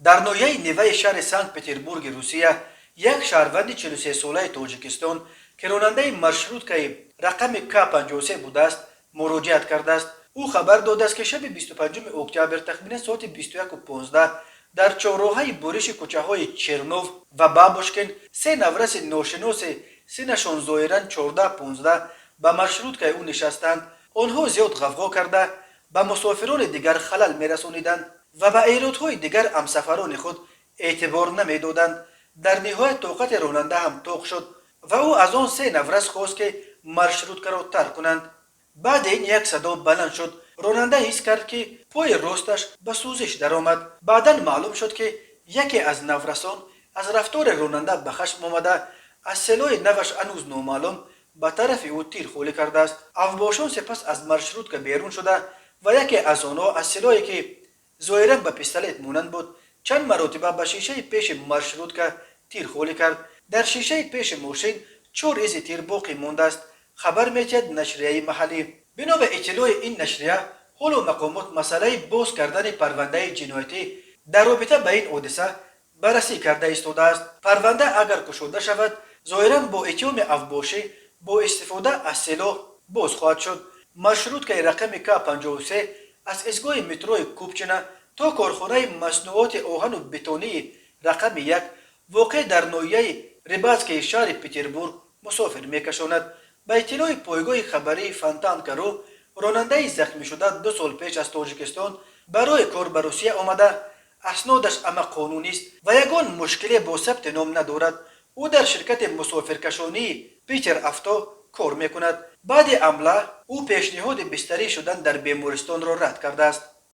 Дар ноҳияи Неваи шаҳри Санкт Петербурги Русия як шаҳрванди 43-солаи Тоҷикистон, ки ронандаи маршруткаи рақами К53 будааст, муроҷиат кардааст. Ӯ хабар додааст, ки шаби 25 октябр тахминан соати 21:15 дар чорроҳаи буриши кӯчаҳои Чернов ва Бабушкин се навраси ношиносе, синнашон зоҳиран 14-15, ба маршруткаи ӯ нишастанд. Онҳо зиёд ғавғо карда, ба мусофирони дигар халал мерасониданд ва ба эродҳои дигар ҳамсафарони худ эътибор намедоданд. Дар ниҳоят тоқати ронанда ҳам тоқ шуд ва ӯ аз он се наврас хост, ки маршруткаро тарк кунанд. Баъди ин як садо баланд шуд. Ронанда ҳис кард, ки пои росташ ба сӯзиш даромад. Баъдан маълум шуд, ки яке аз наврасон аз рафтори ронанда ба хашм омада, аз силоҳи навъаш ҳанӯз номаълум ба тарафи ӯ тир холӣ кардааст. Авбошон сипас аз маршрутка берун шуда ва яке аз онҳо аз силоҳе, ки зоҳиран ба пистолет монанд буд, чанд маротиба ба шишаи пеши маршрутка тир холӣ кард. Дар шишаи пеши мошин чор изи тир боқӣ мондааст, хабар медиҳад нашрияи маҳаллӣ. Бино ба иттилои ин нашрия, ҳоло мақомот масъалаи боз кардани парвандаи ҷиноятӣ дар робита ба ин ҳодиса баррасӣ карда истодааст. Парванда агар кушода шавад, зоҳиран бо иттиҳоми авбошӣ бо истифода аз силоҳ боз хоҳад шуд. Маршруткаи рақами К53 аз истгоҳи метрои Купчино то корхонаи маснуоти оҳану бетонии рақами 1, воқеъ дар ноҳияи Рыбацкии шаҳри Петербург, мусофир мекашонад. Ба иттилои пойгоҳи хабарии Фонтанка.ру, ронандаи захмишуда 2 сол пеш аз Тоҷикистон барои кор ба Русия омада, аснодаш ҳама қонунист ва ягон мушкиле бо сабти ном надорад. Ӯ дар ширкати мусофиркашонии Питер Авто кор мекунад. Баъди ҳамла ӯ пешниҳоди бистарӣ шудан дар бемористонро рад кардааст.